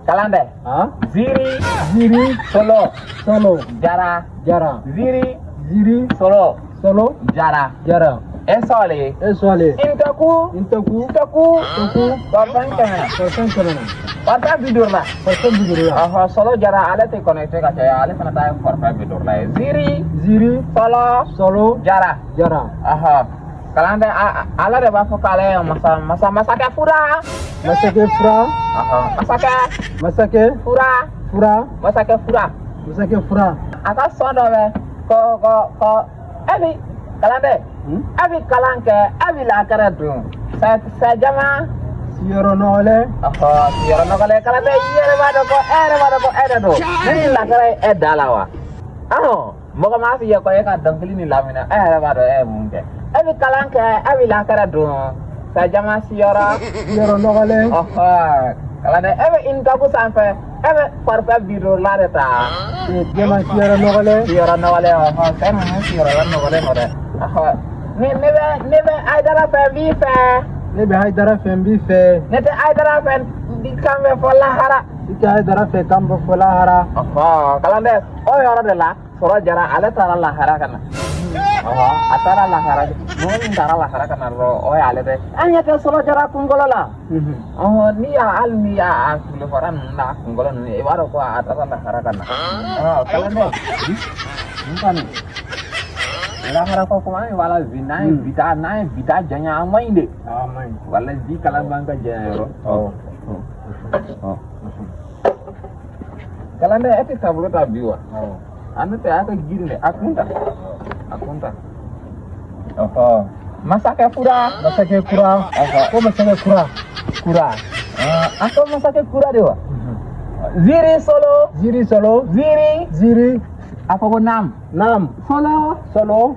Kalandɛ. Ah. Ziri. Ziri. Solo. Solo. Jara. Jara. Ziri. Ziri. Solo. Solo. Jara. Jara. Esɔle. Esɔle. Ntaku. Ntaku. Ntaku. Ntaku. Parfum 100. Parfum 100. Parfum 50 la. Parfum 50 la. Ɔhɔ, Solo Jara ale tɛ connecté ka caya, ale fana ta ye parfum 50 la ye. Ziri. Ziri. Solo. Solo. Jara. Jara. Ɔhɔ. Kalanden, ale de b'a fɔ k'ale ye masa masa masakɛ fura. Masakɛ fura. Ɔhɔ. Masakɛ. Masakɛ. Fura. Fura. Masakɛ fura. Masakɛ fura. A ka sɔn dɔ bɛ ko e bi kalanden. E bi kalan kɛ, e bi lakɛrɛ dun. Sɛ jama. Siyɔrɔ nɔgɔlen. Ɔhɔ, siyɔrɔ nɔgɔlen. Kalanden, i yɛrɛ b'a dɔn ko e yɛrɛ b'a dɔn ko e de don. Ne ni lakɛrɛ ye e da la wa? Ɔhɔn, mɔgɔ m'a f'i ye ko e ka dɔnkili nin laminɛ, e yɛrɛ b'a dɔn e ye mun kɛ. E bi kalan kɛ, e bi lakɛrɛ dun. Sɛ jama siyɔrɔ. Siyɔrɔ nɔgɔlen. Ɔhɔ, kalanden, e bɛ intaku sanfɛ, e bɛ parfum 50 la de ta. Jama siyɔrɔ nɔgɔlen. Siyɔrɔ nɔgɔlen, ɔhɔ, fɛn ninnu siyɔrɔ nɔgɔlen don dɛ. Ɔhɔ, ni ne bɛ Hayidara fɛ, n b'i fɛ. Ne bɛ Hayidara fɛ, n b'i fɛ. Ne tɛ Hayidara fɛ, n kan bɛ fɔ lahara. I tɛ Hayidara fɛ, kan bɛ fɔ lahara. Ɔhɔ, kalanden, o yɔrɔ de la sɔrɔ jara ale taara lahara ka na. Ɔhɔ, a taara lahara, mɔgɔ min taara lahara ka na dɔrɔn, o y'ale dɛ. An ɲɛ tɛ sɔrɔ jara kunkolo la. Ɔhɔ, n'i y'a hali n'i y'a kulefara ninnu n'a kunkolo ninnu ye, i b'a dɔn ko a taara lahara ka na. Ɔhɔ, kalanden, n kɔni lahara ko kuma min b'a la bi, n'an ye bi ta, n'an ye bi ta janya, an man ɲi de. A man ɲi. Walayi, bi kalan b'an ka janya yɔrɔ. Awɔ. Ɔ, kalanden, e tɛ tableau ta bi wa? Awɔ. A n'o tɛ a ka girin dɛ, a kun ta, a kun ta. Ɔhɔ, masakɛ kura. Masakɛ kura. Ɔhɔ. Ko masakɛ kura. Kura, a ko masakɛ kura de wa? Ziri solo. Ziri solo. Ziri. Ziri. A fɔ ko nam. Nam. Solo. Solo.